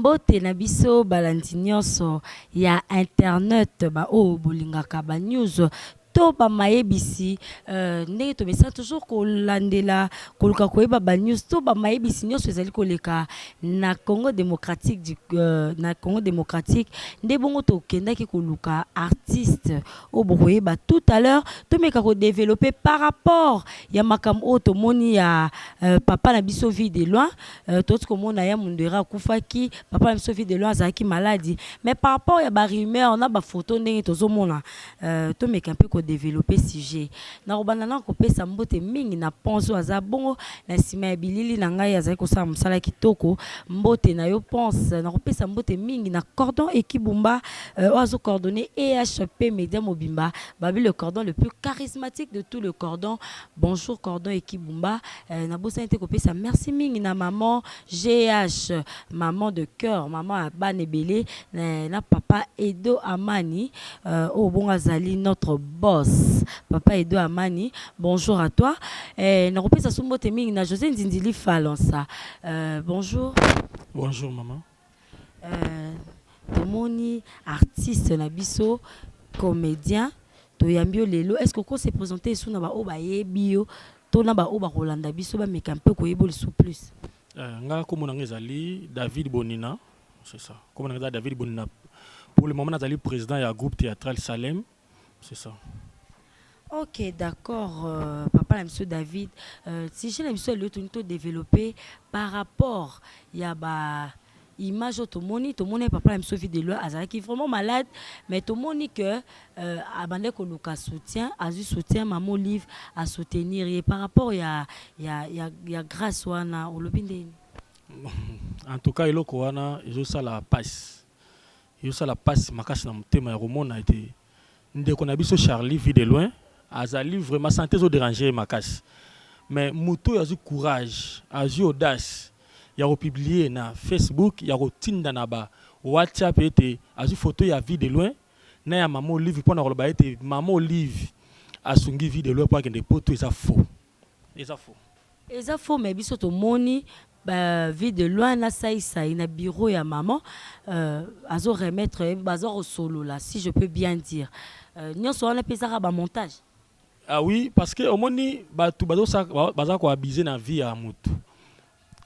Mbote na biso balandi nyonso ya internet, baoyo bolingaka banews to bamayebisi. Ndenge tomesana toujours kolandela, koluka koyeba banews to bamayebisi nyonso ezali koleka na Congo démocratique na Congo démocratique, nde bongo tokendaki koluka artiste oyo bokoyeba tout à l'heure. Tomeka kodévelopper par rapport ya makambo oyo tomoni ya papa na biso Vie de Loin. Toti komona ya Mundweri akufaki, papa na biso Vie de Loin azalaki maladi, mais par rapport ya barumeur na bafoto ndenge tozomona, tomeka mpe kodévelopper sujet. Nakobanda na kopesa mbote mingi na Ponce oyo aza bongo na nsima ya bilili na ngai, azali kosala mosala kitoko. Mbote na yo, Ponce. Nakopesa mbote mingi na Cordon Ekibumba, oyo azocoordonner EHP Média mobimba, babi le cordon le plus charismatique de tout le cordon. Bonjour, Cordon Ekibumba. Nabosani te kopesa merci mingi na maman GH, maman de cœur, maman ya bana ebele, na papa Edo Amani, oyo bongo azali notre boss. Papa Edo Amani, bonjour à toi. Nakopesa so mbote mingi na José Nzindili Falonsa. Bonjour. Bonjour, maman. Tomoni artiste na biso comédien, toyambi yo lelo. Est ce que oko se présenter esu na baoyo bayebi yo to na baoyo bakolanda biso, bameka mpe koyeba lisu plus? Nga kombo na nga ezali David Bonina, c'est ça. Kombo na nga eza David Bonina. Pour le moment, nazali président ya groupe théâtral Salem, c'est ça. Ok, d'accord. Papa na biso David, sujet na biso lelo toni todévelopper par rapport ya ba image oyo tomoni. Tomoni papa na biso Vie de Loin azalaki vraiment malade, mais tomoni que abandaki koluka soutien, azwi soutien, mama Olive asoutenir ye. Par rapport ya grâce wana, olobi ndeni? En tout cas, eloko wana ezosala pasi, ezosala pasi makasi na motema ya komona ete ndeko na biso Charlie Vie de Loin azali vraiment, santé ezodéranger ye makasi, mais moto oyo azwi courage, azwi audace ya kopublier na Facebook, ya kotinda na ba WhatsApp ete azwi photo ya Vie de Loin na ya mama Olive mpona koloba ete mama Olive asungi Vie de Loin mpo akende Poto, eza faux, eza faux. Eza faux, mais biso tomoni ba Vie de Loin na Saisai na bureau ya maman, azo remettre, bazo kosolola, si je peux bien dire. Nyonso wana mpe ezaka bamontage. Ah oui, parce que omoni bato baza koabuser na vie ya motu.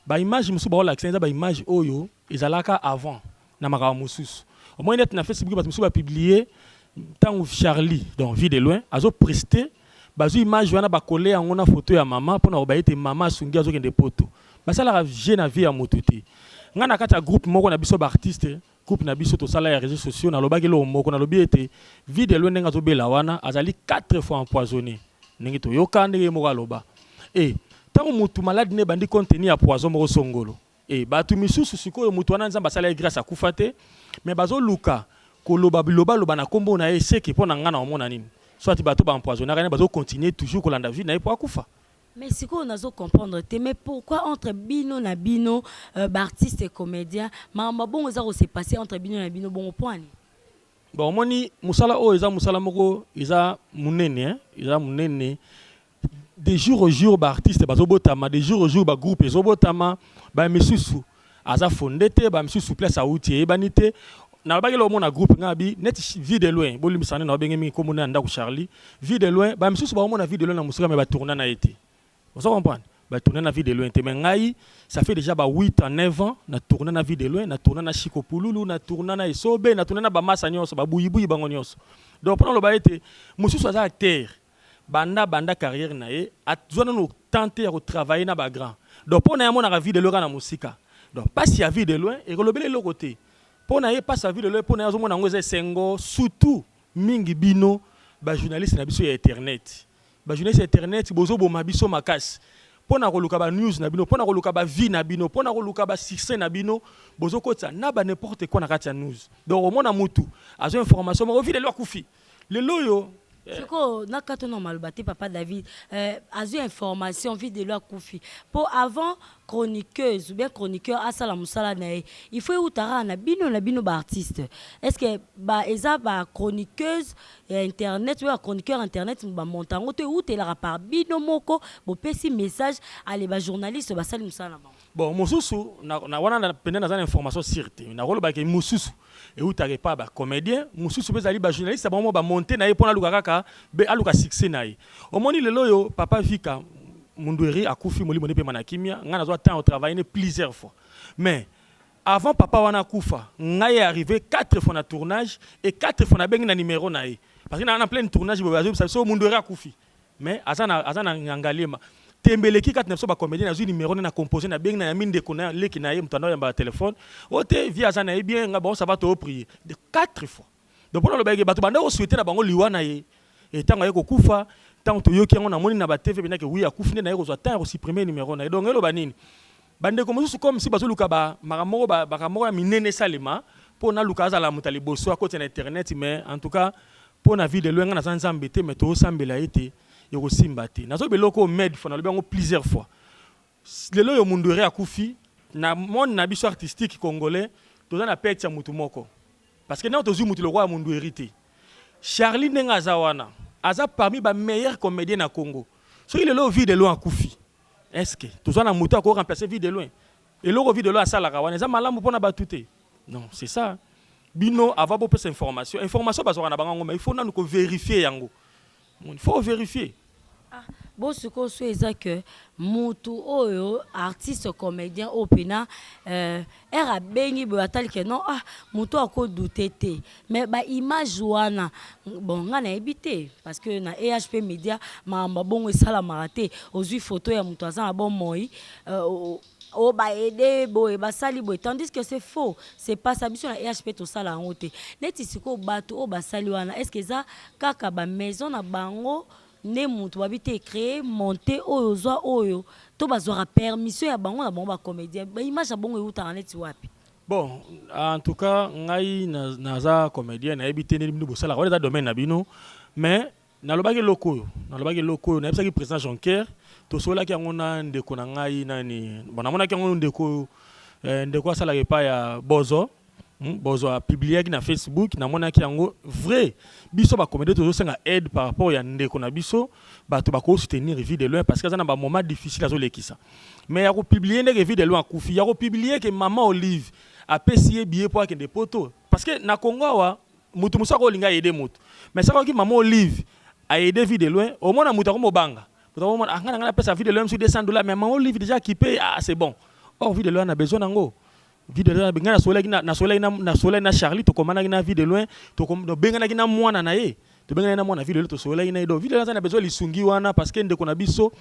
Baimage mosusu baolakisa eza baimage oyo ezalaka avant na makambo mosusu. Omoni neti na Facebook bato mosusu bapublier ntango Charlie, donc Vie de Loin, azoprester, bazwi image wana, bakole yango na photo ya mama mpona koba ete mama asungi, azokende Poto. Basalaka jeu na vie ya motu te. Ngai na kati ya groupe moko na biso baartiste, groupe na biso tosala ya réseaux sociaux, nalobaki eloko moko, nalobi ete Vie de Loin ndenge azobela wana, azali quatre fois empoisonné, ndenge toyoka, ndenge ye moko aloba. E ntango motu maladi ne ebandi, contenu ya poison moko songolo, e bato misusu sikoyo, motu wana Nzambe asala ye grâce, akufa te, mais bazoluka koloba bilobaloba na nkombo na ye. Seke mpo na ngai na omona nini, soit bato baempoisonnaka ye, bazocontinuer toujours kolanda vie na ye mpo akufa. Mais sikoyo nazo comprendre te, mais pourquoi entre bino na bino, baartiste et comédien, makambo bongo eza kose passer entre bino na bino bongo poani? Bon, omoni mosala oyo eza mosala moko eza monene, hein? Eza monene. De jour au jour baartiste bazobotama, de jour au jour bagroupe ezobotama. Bamisusu aza fondé te, bamisusu place auti eyebani te. Nalobaki eloko mona groupe nga bi neti Vie de Loin, bolimbisa nde na babenge mingi komona ya ndako Charlie Vie de Loin. Bamisusu baomona Vie de Loin na mosika, mais batourna na ye te. Ozo comprendre, batourna na Vie de Loin te, mais ngai ça fait déjà ba 8 ans, 9 ans na tourna na Vie de Loin, na tourna na Chiko Pululu, na tourna na Esobe, na tourna na bamasa nyonso, babuyibuyi bango nyonso. Donc mpona loba ete mosusu aza acteur, banda banda carrière na ye, azwa nano temps te ya kotravailler na bagrand. Donc mpo na ye amonaka Vie de Loin kaka na mosika. Donc mpasi ya Vie de Loin ekolobela eloko te mpo na ye. Mpasi ya Vie de Loin mpo na ye, azomona yango eza esengo. Surtout mingi bino bajournaliste na biso ya internet, bajournaliste ya internet, bozoboma biso makasi mpo na koluka banews na bino, mpo na koluka bavie na bino, mpo na koluka basuccès na bino. Bozokotisa na ba n'importe quoi na kati ya news. Donc omona mutu azwa information moko, Vie de Loin akufi lelo oyo. Sikoyo nakata na maloba te, papa David. Azwi information Vie de Loin akufi, mpo avant chroniqueuse ou bien chroniqueur asala mosala na ye, il faut euta kaka na bino na bino baartiste. Est ce que ba eza bachroniqueuse ya internet oyo, bachroniqueur internet bamonta yango to eutelaka par bino moko bopesi message, ale bajournaliste basali mosala na bango? Bon, mosusu na wana na pene naza na information sûre te. Nakolobaka mosusu eutaka epa bacomédien, mosusu mpe ezali bajournaliste bango bamonte na ye mpo aluka kaka be aluka succès na ye. Omoni, lelo oyo papa Vika Mundweri akufi, molimo nde pema na kimia. Ngai nazwa temps otravaille ne plusieurs fois, mais avant papa wana akufa, ngai arrivé quatre fois na tournage et quatre fois nabengi na numéro na ye, parce que na plein tournage boye azobisa biso Mundweri akufi, mais aza na Ngaliema. Tembeleki kati na biso bacomédien, nazwi numéro nde na compose, nabengi na yami ndeko na leki na ye, moto anda oyamba telefone o te vie aza na ye bien. Nga bon, ça va, toprier de quatre fois. Donc mpona lobaki, bato banda kosouhaiter na bango liwa na ye. Ntango aye kokufa, ntango toyoki yango, namoni na batv pendaki wi akufi, nde naye kozwa temps ya kosupprimer numéro na ye. Donc eloba nini? Bandeko mosusu, comme si bazoluka makambo moko ya minene esalema mpo naluka azala moto ya liboso akoti na internet. Mais en tout cas, mpo na Vie de Loin, nga naza Nzambe te, mais toosambela ye te, ekosimba te. Nazoyeba eloko oyo med fois, nalobi yango plusieurs fois. Lelo oyo Mundweri akufi, na monde na biso artistique congolais, toza na perte ya mutu moko, parce que ndenge tozwi mutu lokola Mundweri te. Charlie, ndenge aza wana, aza parmi bameilleur comédien na Congo. Soki lelo Vie de Loin akufi, est ce que toza na moto ako remplacer Vie de Loin? Eloko Vie de Loin asalaka wana eza malamu mpona bato te. Non, c'est ça. Bino, avant bopesa information, information bazwaka na bango yango, mais il faut nanu kovérifier yango, il faut vérifier. Ah, bo sikoyo so eza ke mutu oyo artiste comédien oyo mpena ere abengi boye, atali ke non, ah, motu akodouter te, mais baimage wana, bon, ngai nayebi te, parce que na EHP Média makambo bongo esalamaka te. Ozwi photo ya moto aza na bomoi, oyo baede boye, basali boye, tandis que c'est faux, c'est pas ça. Biso na EHP tosala yango te. Neti sikoyo bato oyo basali wana, est ce que eza kaka bamaison na bango nde moto babi te créer monte oyo ozwa oyo to bazwaka permission ya bango na bango bacomédien? Baimage ya bongo eutaka neti wapi? Bon, en tout cas, ngai naza comédien, nayebi te ndenge bino bosalaka wana, eza domaine na bino. Mais nalobaki eloko oyo, nalobaki eloko oyo, nayebisaki président Jonker, tosololaki yango na ndeko na ngai nani. Bon, namonaki yango ndeko ndeko asalaka epai ya Bozo, Bozo apubliaki na Facebook, namonaki yango vrai. Biso bacomédien tozosenga aide par rapport ya ndeko na biso, bato bakosoutenir Vie de Loin, parce que aza na bamoment difficile azolekisa. Mais ya kopublier ndenge Vie de Loin akufi, ya kopublier ke mama Olive apesi ye billet mpo akende Poto, parce que na Congo awa motu mosusu akolinga aide motu, mais soki oki mama Olive aide Vie de Loin, omona moto akomobanga, moto akomona: ah, ngai na ngai napesa Vie de Loin mosu 200 $, mais mama Olive déjà akipe, ah, c'est bon. Or Vie de Loin na besoin nango. Vie de Loin, ngai nasololaki na Charlie, tokomanaki na Vie de Loin, tobenganaki na mwana na ye, tobenganaki na mwana Vie de Loin, tosololaki na ye. Donc Vie de Loin aza na besoin lisungi wana, parce que ndeko na biso,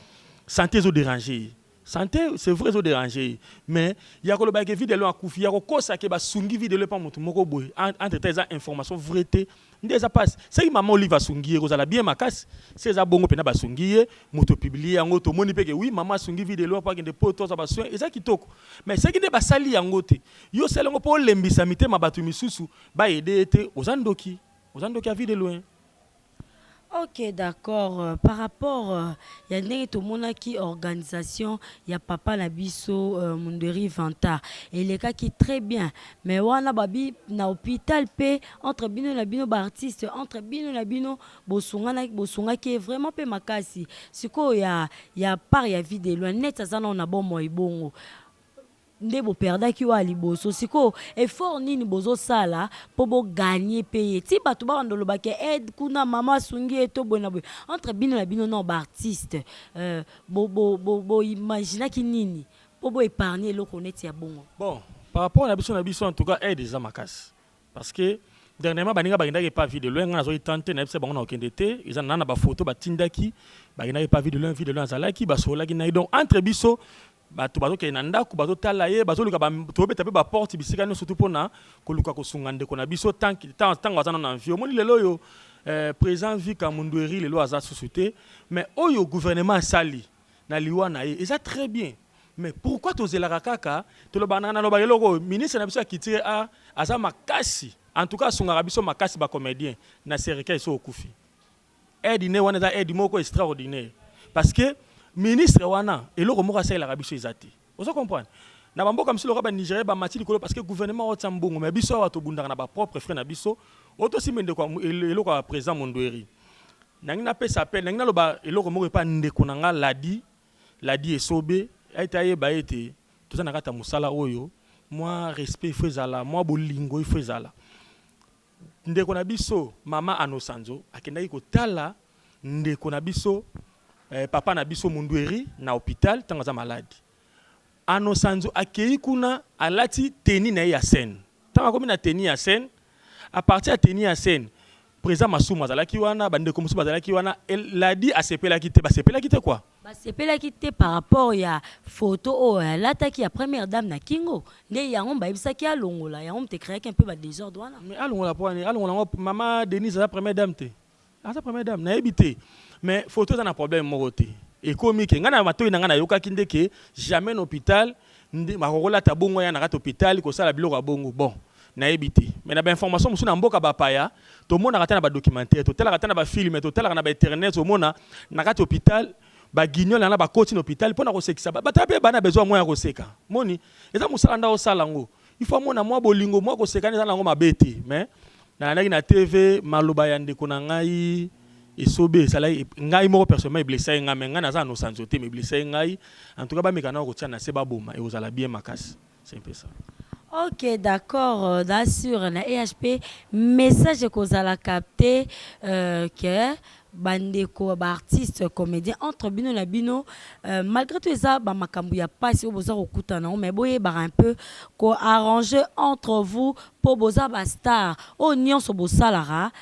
santé ezodéranger ye. Santé, c'est vrai, ezodéranger ye, mais ya koloba ke Vie de Loin akufi, ya kokosa ke basungi Vie de Loin mpa motu moko boye, entre temps eza information vrai te, nde eza mpasi. Soki mama Olive asungi ye, kozala bien makasi. Se eza bongo mpena basungi ye, moto publie yango, tomoni mpe ke oui, mama asungi Vie de Loin mpo akende po tozwa basoin, eza kitoko. Mais soki nde basali yango te, yo osali yango mpo olembisa mitema bato misusu baede ye te, oza ndoki, oza ndoki ya Vie de Loin. Ok, d'accord. Par rapport ya ndenge tomonaki organisation ya papa na biso Mundweri Vantard elekaki très bien, mais wana babi na hôpital mpe entre bino na bino baartiste, entre bino na bino bosungaki vraiment mpe makasi. Sikoyo ya part ya Vie de Loin, net aza nao na bomoi bongo nde boperdaki oyo ya liboso, sikoyo effort nini bozosala mpo bogagner mpe ye ti bato babanda olobaki aide kuna, mama asungi ye to boye na boye? Entre bino na bino no baartiste, boimaginaki nini mpo boépargne eloko neti ya bongo? Bon, par rapport na biso, en tout cas aide eza makasi, parce que dernièrement baninga bakendaki epa Vie de Loin. Ngai nazwaki tante, nayebisa bango na kokende te. Eza na bafoto batindaki, bakendaki epa Vie de Loin, Vie de Loin azalaki, basololaki na ye. Donc entre biso bato bazokende na ndako, bazotala ye, bazoluka, tobeta mpe baporte bisika nyonso tu mpona koluka kosunga ndeko na biso ntango aza nano na vie. Omoni, lelo oyo président Vika Mundweri lelo aza susu te, mais oyo gouvernement asali na liwa na ye eza très bien. Mais pourquoi tozelaka kaka tolobaka? Nalobaka eloko oyo, ministre na biso ya culture a aza makasi, en tout cas asungaka biso makasi bacomédien na cercueil. So okufi, aide ne wana eza aide moko extraordinaire, parce que ministre wana eloko moko asalelaka biso eza te. Ozo comprendre, na bamboka mosusu lokola banigéria bamati likolo parce que gouvernement otia mbongo, mais biso awa tobundaka na bapropre frais na biso. Oyo tosimba ndeko eloko ya président Mondweri, nangi napesa appel, nangi naloba eloko moko epa ndeko na nga Ladi, Ladi Esobe, ete ayeba ete Toza na kati ya mosala oyo, mwa respect ifo ezala, mwa bolingo ifo ezala. Ndeko na biso mama Anosanzo akendaki kotala ndeko na biso, papa na biso Mundweri na hôpital ntango aza malade. Anosanzo akei kuna, alati tenue na ye ya scène. Ntango akomi na tenue ya scène, à partir ya tenue ya scène, président Masumu azalaki wana, bandeko mosusu bazalaki wana. Ladi asepelaki te, basepelaki te quoi. Basepelaki te par rapport ya photo oyo alataki ya première dame na kingo. Nde yango bayebisaki alongola yango, moto ecréaki un peu badésordre wana. Mais alongola po ani? Alongola yango, mama Denise aza première dame te, aza première dame, nayebi te. Mais photo eza na problème moko te. Ekomi ke ngai na matoi na ngai nayokaki nde ke jamais na hôpital nde bakokolata bongo, ya na kati hôpital kosala biloko ya bongo. Bon, nayebi te, mais na bainformation mosusu na mboka bapaya, tomonaka ata na badocumentaire, totalaka ata na bafilm, totalaka na bainternet, omona na kati hôpital baguignol wana bakoti na hôpital mpona kosekisa bato mpe bana besoin mwa ya koseka. Moni eza mosala nda osala yango, il faut amona mwa bolingo, mwa koseka, eza nango mabe te. Mais nalandaki na TV maloba ya ndeko na ngai Esobe, esalaki ngai moko personnellement, eblessaki ngai. Mais ngai naza na Nosanzo te, mais eblessaki ngai. En tout cas, bameka na kotia na se, baboma, ekozala bien makasi. C'est un peu ça. Ok, d'accord. D'assure na EHP message ekozala capté que bandeko baartiste comédien, entre bino na bino, malgré tout eza bamakambo ya pasi oyo boza kokutana yango, mais boyebaka un peu koarranger entre vous, mpo boza bastar oyo nyonso bosalaka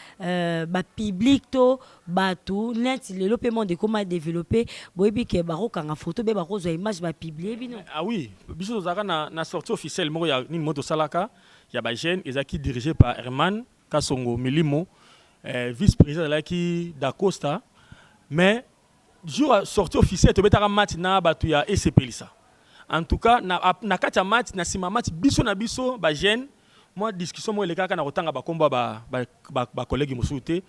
bapublic to bato neti lelo mpe monde ekóma développé. Boyebi ke bakokanga photo mpe bakozwa image, bapublier bino. Ah oui, biso tozalaka na sortie officielle moko ya nini moko tosalaka ya bajeune, ezalaki dirigé par Herman Kasongo Milimo, vice président azalaki Dacosta. Mais jour ya sortie officielle, tobetaka match na bato ya Esepelisa. En tout cas, na kati ya match, na nsima match, biso na biso bajeune, mwa discussion moko elekaka na kotanga bakombo ya bacollègue mosusu te,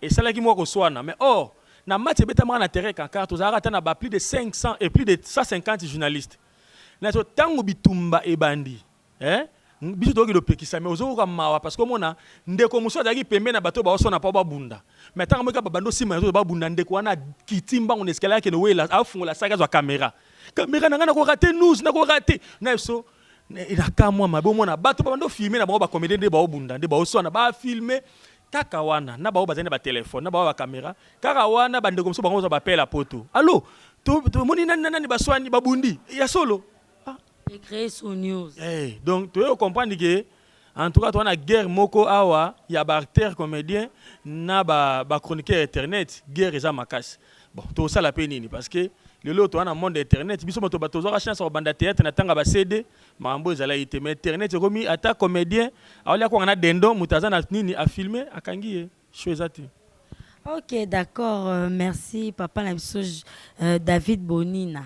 esalaki moko koswana. Mais or na match ebetamaka na terrain Kankar, tozalaka ata na ba plus de 500 et plus de 150 journalistes. Na so ntango bitumba ebandi, biso tokoki lopekisa, mais ozokoka mawa, parce que omona ndeko mosusu azalaki pembeni na bato baosona mpo babunda. Mais ntango moki babanda osima na babunda, ndeko wana akiti mbango na escalier, akende wela, afungola saki, azwa caméra. Caméra na ngai, nakoka te, news nakoka te na biso nakamwa mabe. Omona bato babanda ofilmer na bango, bacomédien nde baobunda, nde baoswana, bafilmer kaka wana na bao bazali na batelefone, na bao bacaméra kaka wana. Bandeko mosusu bango ozwa bapela poto alo, tomoni nani na nani baswani, babundi ya solo. Ecréer son news. Hey, donc toyei comprendre ke en tout cas toza na guerre moko awa ya baacteur comédien na bachroniqueur ba internet. Guerre eza makasi. Bon, tosala mpe nini? Parce que lelo toza na monde internet. Biso moto tozwaka chance ya kobanda théâtre na ntango ya baCD, makambo ezalaki te. Mais internet ekomi, ata comédien aolia kwanga na dendo, moto aza na nini, afilmer, akangi ye, show eza te. Ok, d'accord. Merci papa na biso David Bonina.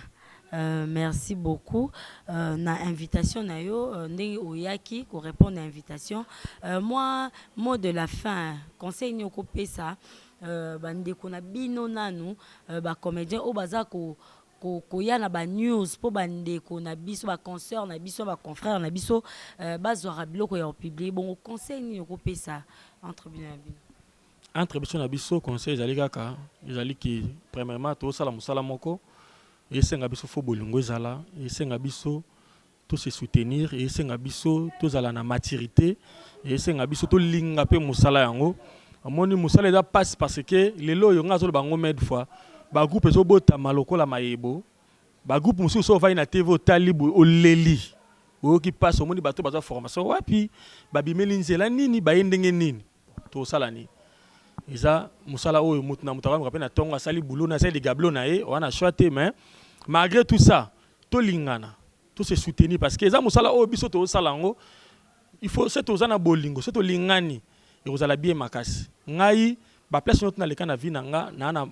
Merci beaucoup na invitation na yo, ndenge oyaki korépondre na invitation. Moi, mot de la fin, conseil nini okopesa bandeko na bino nanu bacomédien oyo baza koya na banews, mpo bandeko na biso, baconsoeur na biso, baconfrère na biso bazwaka biloko ya kopublier bongo? Conseil nini okopesa entre bino na bino? Entre biso na biso, conseil ezali kaka, ezali ke premièrement tosala mosala moko. Esenga biso fo bolingo ezala, esenga biso to se soutenir, esenga biso tozala na maturité, esenga biso tolinga mpe mosala yango. Omoni, mosala eza mpasi, parce que lelo oyo ngai azoloba yango maintes fois, bagroupe ezobotama lokola mayebo. Bagroupe mosusu ovai na TV, otali boye, oleli, oyoki mpasi. Omoni bato bazwa formation wapi, babimeli nzela nini, baye ndenge nini, tosala nini? Eza mosala oyo moto na moto akamaka mpe na ntongo, asali boulot na asali ligablo na ye wana, choix te. Mais malgré tout ça, tolingana, to se soutenir, parce que eza mosala oyo biso tozosala yango. Il faut se toza na bolingo, se tolingani, ekozala bien makasi. Ngai baplace nyonso naleka na vie na nga, naa na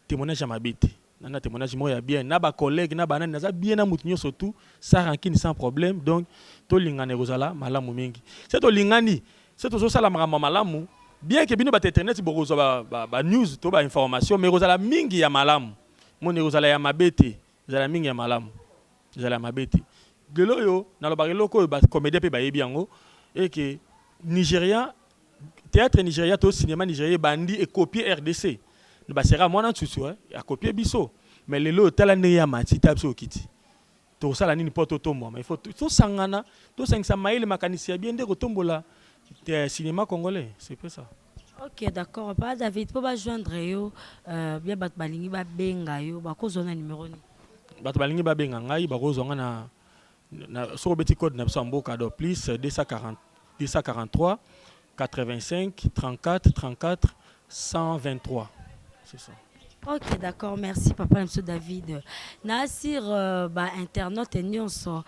témoignage ya mabe te, na na témoignage moko ya bien na bacollègue na banani, naza bien na motu nyonso, tout sans rancune, sans problème. Donc tolingana, ekozala malamu mingi se tolingani, se tozosala makambo ya malamu. Bien ke bino bato internet bokozwa banews to bainformation, mais ekozala mingi ya malamu. Moni ekozala ya mabe te, ezala mingi ya malamu, ezala ya mabe te. Lelo oyo nalobaka eloko oyo, bacomédien mpe bayebi yango eke Nigéria, théâtre Nigéria to cinéma nigérien ebandi ekopie RDC, basera mwana nsusu akopie biso. Mais lelo oyo, tala ndenge ya mati, ta biso okiti. Tokosala nini mpo totombwama? Il faut tosangana, tosangisa mayele, makanisi ya bien nde kotombola cinéma congolais. C'est peu ça. Ok, d'accord, papa David. Mpo bajoindre yo bien, bato balingi babenga yo, bakozwa na numéro nini? Bato balingi babenga ngai, bakozwa nga na soki obeti code na biso ya mboka, do plus 240 243 85 34 34 123, c'est ça. Ok, d'accord, merci papa na biso David. Na sur bainternaute nyonso,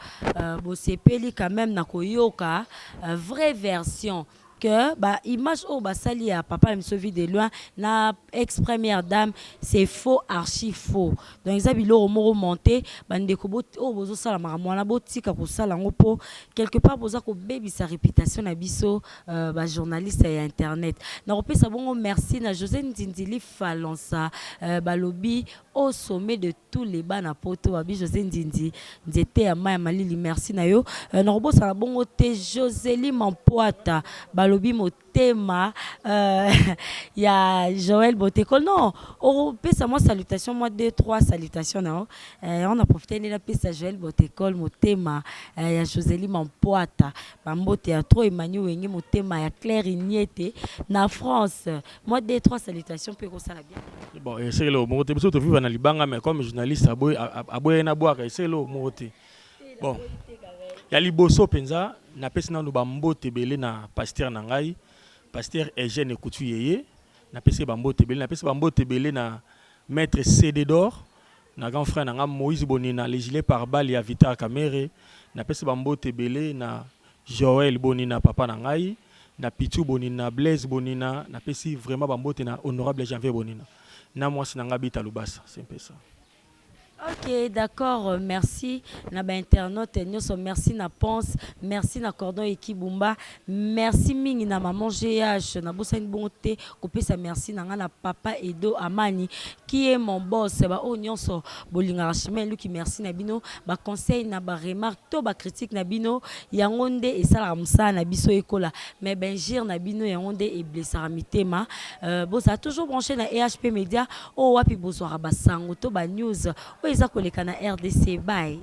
bosepeli quand même na koyoka vraie version que baimage oyo basali ya papa na biso Vue de Loin na ex première dame, c'est faux, archi faux. Donc eza biloko moko monté. Bandeko oyo bozosala makambo wana, botika kosala yango, mpo quelque part boza kobebisa réputation na biso bajournaliste ya internet. Nakopesa bongo merci na José Ndindili Falansa, balobi au sommet de tous les bana poto, babi José Ndindi nzete ya mai ya malili, merci na yo. Nakobosana bongo te Joseli Mampoata, balobi motema ya Joël Boteko. Non, okopesa mwa salutation, mwa deux trois salutation na yo. On a profité nde napesa Joël Botekol, motema ya Joseli Mampoata, bambote ya trop. Emmanuel Wenge, motema ya Claire Niete na France, mwa deux trois salutation mpe ekosala bien. Bon, esengeli moko te, biso tovivre na libanga, mais comme journaliste aboyai na bwaka, esengeli moko te. Bon, ya liboso mpenza, napesi nano bambote ebele na pasteur na ngai, pasteur Eugène Ekutu Yeye, napesi ye bambote ebele. Napesi bambote ebele na maître CD d'or, na grand frère na nga Moïse Bonina, le gilet pare-balles ya Vital Kamerhe. Napesi bambote ebele na Joël Bonina, papa na ngai, na Pichu Bonina, Blaise Bonina. Napesi vraiment bambote na honorable Janvier Bonina na mwasi na nga Bita Lubasa. C'est un peu ça. Ok, d'accord, merci na bainternaute nyonso, merci na Ponce, merci na Cordon Ekibumba, merci mingi na maman GH. Nabosani bongo te kopesa merci na nga na papa Edo Amani, qui est mon boss. Baoyo nyonso bolingaka chemin eluki, merci na bino. Baconseil na baremarque to bacritique na bino, yango nde esalaka mosala na biso ekola, mais bainjure na bino, yango nde eblessaka mitema. Bozala toujours branché na EHP Média, oyo wapi bozwaka basango to banews oyo eza koleka na RDC. Bye.